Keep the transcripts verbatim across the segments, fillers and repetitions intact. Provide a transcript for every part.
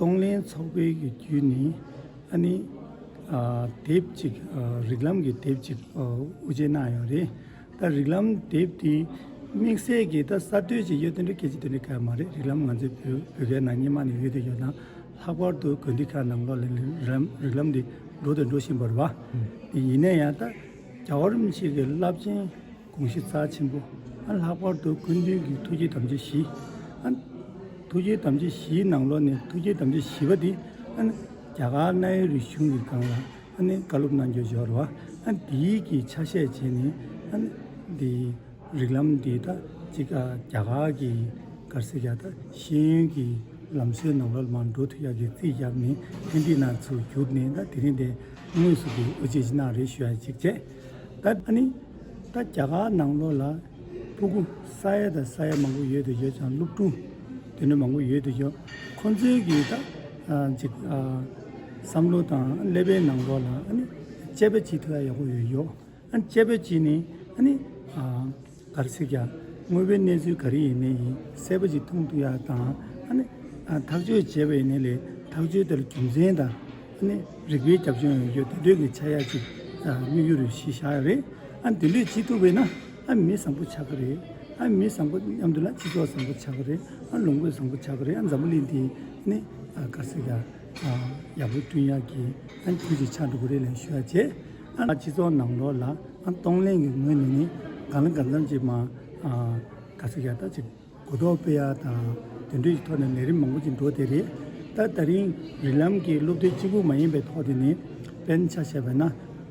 གདོང་ལེན་ཚོགས་པའི་གི་བརྒྱུད་ནས་ཨ་ནི་ཨ་དེབ་ཅིག་ཨ་རིགས་ལམ་གྱི་དེབ་ཅིག་ཨ་དབུ་འབྱེད་གནང་ཡོད་རེད། ད་རིགས་ལམ་དེབ་དེ་དམིགས་བསལ་གྱི་ད་གསར་གཏོད་ཅིག་ཡོད་དེ་འདྲ་སྐད་ཆ་དེ་འདྲ་གང་ཡང་མ་རེད། རིགས་ལམ་ང་ཚོའི་བོད་བོད་སྐད་ནང་སྔོན་མ་ནས་ཡོད་དེ་ཡོད་ན་ལྷག་པར་དུ་དགོན་སྡེ་ཁག་ནང་ལོགས་ལ་རིགས་ལམ་རིགས་ལམ་འདི་འགྲོ་དང་འགྲོ་བཞིན་པ་རེད་བ། དེ་ཡིན་ན་ཡང་ད་རྒྱལ་བ་རིན་པོ་ཆེ་གི་རླབས་ཆེན་དགོངས་གཞི་རྩ་ཆེན་པོ། ཨ་ལྷག་པར་དུ་སྐུ་མདུན་གྱི་ཐུགས་བསྐྱེད་དམ་བཅའ་བཞི། ཨ་ཐུགས་བསྐྱེད་དམ་བཅའ་བཞིའི་ནང་ལོགས་ནས་ཐུགས་བསྐྱེད་དམ་བཅའ་བཞི་པ་འདི་ཨ་ནི་རྒྱ་གར་གནའ་བོའི་རིག་གཞུང་གི་སྒང་ལ་ཨ་ནི་བཀའ་སློབ་གནང་རྒྱུ་ཡོད་རེད་བ། ཨ་འདིའི་གི་ཆ་ཤས་བྱས་ནས་ཨ་ནི་འདི་རིགས་ལམ་འདི་ད་ཅིག་ཨ་རྒྱ་གར་གྱི་ག་རེ་ཟེར་ཡ་ད་ཤེས་ཡོན་གྱི་ལམ་སྲོལ་ནང་ལོགས་ལ་མར་འགྲོ་ཐུབ་ཡ་གི་རྩིས་བརྒྱབ་ནས་ཕན་བདེ་ནང་ཚུར་བསྒྱུར་ནས་ད་དེ་རིང་འདི་དངོས་སུ་གི་དབུ་འབྱེད་ཅིག་གནང་རེད་ཞུ་ཡ་ཅིག་བྱས། ད་ཨ་ནི་ད་རྒྱ་གར་ནང་ལོགས་ལ་ཕྲུ་གུ་ས་ཡ་དང་ས་ཡ་མང་པོ་ཡོད་དེ་ཡོད་ཀྱང་སློབ་ཕྲུག་དེ་འདྲ་མང་པོ་ཡོད་དེ་ཡོད། ཁོང་ཚོའི་གི་ད་ཨ་ཅིག་ཨ་བསམ་བློ་དང་ཀླད་པའི་ནང་ལོགས་ལ་ཨ་ནི་དཔྱད་པ་བྱེད་ཐུབ་ཡ་ཡག་པོ་ཡོད་ཡོད། ཨ་ནི་དཔྱད་པ་བྱེད་ནས་ཨ་ནི་ཨ་ག་རེ་ཟེར་ཀྱང་དངོས་པོའི་གནས་ཚུལ་ག་རེ་ཡིན་ནའི་ཡིན་གསལ་པོ་ཅིག་མཐོང་ཐུབ་ཡ་དང་ཨ་ནི་ཨ་ཐག་གཅོད་བྱས་པ་ཡིན་ནའི་ལས་ཐག་གཅོད་དེ་ལ་རྒྱུ་མཚན་དང་ཨ་ནི་རིགས་པའི་རྒྱབ་ལྗོངས་ཡོད་རྒྱུ་དེ་འདྲའི་གི་ཆགས་ཡ་ཅིག་ཨ་དམིགས་ཡུལ་རེ་བཞེས་བཞག་ཡ་རེད། ཨ་ནི་དེ་འདྲས་བྱེད་ཐུབ་པས་ན་ཨ་མི་བཟང་པོ་ཆགས་ཀྱི་རེད། ཨ་མི་བཟང་པོ་མཉམ་དུ་ལ་སྤྱི་ཚོགས་བཟང་པོ་ཆགས་ཀྱི་རེད། ཨ་ལུང་པ་བཟང་པོ་ཆགས་ཀྱི་རེད། ཨ་འཛམ་བུ་གླིང་འདི་ནི་ཨ་ག་རེ་ཟེར་ཀྱང་ཨ་ཡག་པོ་བསྐྲུན་ཡག་གི་ཨ་དུས་ཅིག་ཆགས་འགྲོ་གི་རེད་ལབ་ཞུ་ཡ་བྱས། ཨ་སྤྱི་ཚོགས་ནང་ལོགས་ལ་ཨ་གདོང་ལེན་གྱི་ངོས་ནས་ནི་གང་ལ་གང་འཚམ་ཅིག་མ་ཨ་ག་རེ་ཟེར་ཀྱང་ད་ཅིག་གོ་རྟོགས་སྤེལ་ཡ་དང་དེ་འདྲའི་ཐོག་ནས་ལས་རིམ་མང་པོ་ཅིག་འགྲོ་བསྡད་རེད། ད་ད་རིང་རིགས་ལམ་གྱི་སློབ་དེབ་གཅིག་པུ་མ་ཡིན་པའི་ཐོག་དེ་ནི་དཔེར་ན་ཆ་བཞག་པ་ན་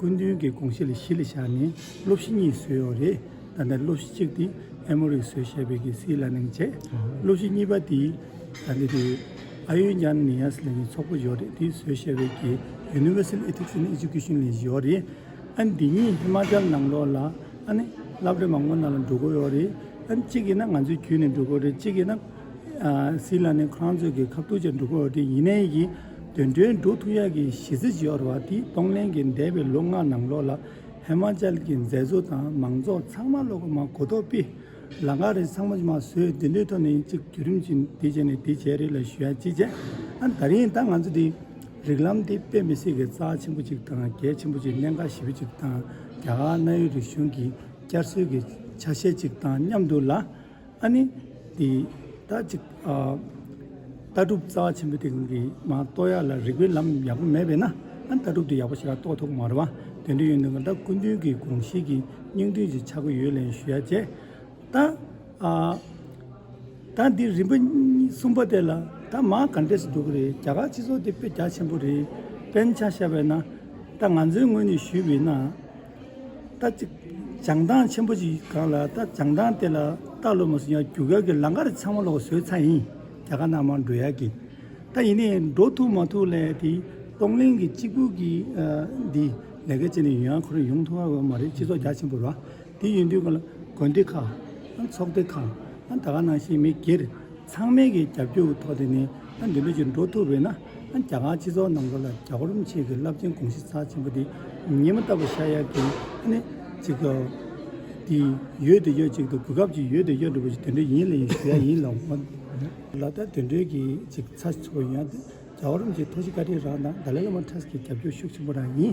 སྐུ་མདུན་གྱི་དགོངས་གཞི་ལ་གཞི་ལ་བཞག་ནས་སློབ་གཞི་གཉིས་བཟོས་ཡོད་རེད། ད་ལྟ་སློབ་གཞི་གཅིག་དེ་ཨེ་མོ་རི་བཟོས་བཞག་པའི་གི་སི་ལར་ནིང་བྱས། སློབ་གཞི་གཉིས་པ་དེ་ད་ལྟ་དེ་ཨ་ཡུ་ཉན་ནི་ཡ་སི་ལབ་མཁན་ཚོགས་པ་ཡོད་རེད། དེ་བཟོས་བཞག་པའི་གི་Universal Ethics in Education ལབ་ཡོད་རེད། ཨ་ནི་འདི་གཉིས་ཧི་མ་ཅལ་ནང་ལོགས་ལ་ཨ་ནི་སློབ་གྲྭ་མང་པོ་ནང་ལ་འགྲོ་གི་ཡོད་རེད། ཨ་ནི་གཅིག་ཡིན་ན་ང་ཚོའི་བརྒྱུད་ནས་འགྲོ་གི་ཡོད་རེད། གཅིག་ཡིན་ན་ཨ་སི་ལར་ནིང་ཁོ་རང་ཚོའི་གི་ཁ་ཐུག་ཅིག་འགྲོ་གི་ཡོད་རེད། ཡིན་ནའི་གི་དོན་འགྲོ་འགྲོ་ཐུབ་ཡག་གི་གཞི་རྩ་ཅིག་ཡོད་རེད་བ། དེ་གདོང་ལེན་གྱི་འདས་པའི་ལོ་ལྔ་ནང་ལོགས་ལ་ཧི་མ་ཅལ་གྱི་མཛད་གཙོ་དང་མང་ཚོགས་ཚང་མ་ལོག་གི་མ་གོ་རྟོགས་སྤེལ། ལམ་ཁ་རེ་ཚང་མ་མ་བཟོས། དེ་འདྲའི་ཐོག་ནས་གཅིག་བརྒྱུད་རིམ་ཅིག་འདི་བྱས་ནས་འདི་བྱས་རེད་ལ་ཞུ་ཡ་གཅིག་བྱས། ཨ་ད་རིང་ད་ང་ཚོ་འདི་རིགས་ལམ་འདི་དཔེ་མི་སྲིད་ཀྱི་རྩ་ཆེན་པོ་ཅིག་དང་གལ་ཆེན་པོ་ཅིག་གནད་འགག་ཞེ་པོ་ཅིག་དང་རྒྱ་གར་གནའ་བོའི་རིག་གཞུང་གི་བསྐྱར་གསོའི་གི་ཆ་ཤས་ཅིག་དང་མཉམ་དུ་ལ་ཨ་ནི་འདི་ད་ཅིག་ཨ་ལྟ་གྲུབ་རྩ་ཆེན་པོ་དེ་གི་མ་གཏོགས་ཡ་ལ་རིགས་པའི་ལམ་ཡག་པོ་མེད་པས་ན་ཨ་ལྟ་གྲུབ་དེ་ཡག་པོ་ཞིག་ལ་རྟོགས་ཐུབ་ཀྱི་མ་རེད་བ། དེ་འདྲ་ཡོད་འདུག་ག་ད་སྐུ་མདུན་གྱི་དགོངས་གཞི་གི་སྙིང་དོན་ཅིག་ཆགས་ཀྱི་ཡོད་ལབ་ཞུ་ཡ་བྱས། ད་ཨ་ད་འདི་རིམ་པ་གཉིས་གསུམ་པ་དེ་ལ་ད་མ་ག་འདྲས་སུ་འགྲོ་གི་རེད། རྒྱ་གར་སྤྱི་ཚོགས་དེ་དཔེ་རྒྱ་ཆེན་པོ་རེད། དཔེར་ན་ཆ་བཞག་པ་ཡིན་ན་ད་ང་ཚོའི་ངོས་ནས་ཞུས་པ་ཡིན་ན་ད་ཅིག་བྱང་ཐང་ཆེན་པོ་ཅིག་སྒང་ལ་ད་བྱང་ཐང་དེ་ལ་ལྟ་ལོ་མ་སོང་ཡང་རྒྱུག་ཡག་གི་ལམ་ཁ་རེ་ཚང་མ་ལོག་བཟོས་ཚར་ཡིན། རྒྱ་གར་ནང་མར་འགྲོ་ཡག་གི། ད་ཡིན་ནའི་འགྲོ་ཐུབ་མ་ཐུབ་ལས་དེ་གདོང་ལེན་གྱི་གཅིག་པུ་གི་ཨ་འདི་ལས་ཀ་བྱས་ནས་ཡོང་ཡག་ཁོ་རང་ཡོང་ཐུབ་ཡག་ཡོད་མ་རེད། སྤྱི་ཚོགས་རྒྱ་ཆེན་པོ་རེད་བ། དེ་ཡིན་དུས་ག་ལ་དགོན་སྡེ་ཁག་ཨ་ཚོགས་སྡེ་ཁག་ཨ་ད་ག་ནང་བཞིན་མི་སྒེར་ཚང་མས་ཀྱི་རྒྱབ་སྐྱོར་ཐོག་དེ་ནས་ཨ་འདི་འདྲ་ཅིག་འགྲོ་ཐུབ་པས་ན་ཨ་རྒྱ་གར་སྤྱི་ཚོགས་ནང་ལོགས་ལ་རྒྱལ་བ་རིན་པོ་ཆེ་གི་རླབས་ཆེན་དགོངས་གཞི་རྩ་ཆེན་པོ་དེ་ཉི་མ་ལྟ་བུ་ཤར་ཡག་གི་ཨ་ནི་ཅིག་གི་དེ་ཡོད་དེ་ཡོད་ཅིག་ཏུ་གོ་སྐབས་ཅིག་ཡོད་དེ་ཡོད་འགྲོ་བ་ཅིག་དེ་འདྲ་ཡིན་ལ་ཡིན་ཞུ་ཡག་ཡིན་ལ། ལ་ད་དེ་འདྲའི་གི་ཅིག་ཚ་ཚོ་ཡོང་ཡག་དེ་རྒྱལ་བ་རིན་པོ་ཆེ་ཐུགས་རྗེ་བཀའ་དྲིན་རང་དང་དཱ་ལའི་བླ་མ་ཊ་སི་གི་རྒྱབ་སྐྱོར་ཤུགས་ཆེན་པོ་རང་ཡིན།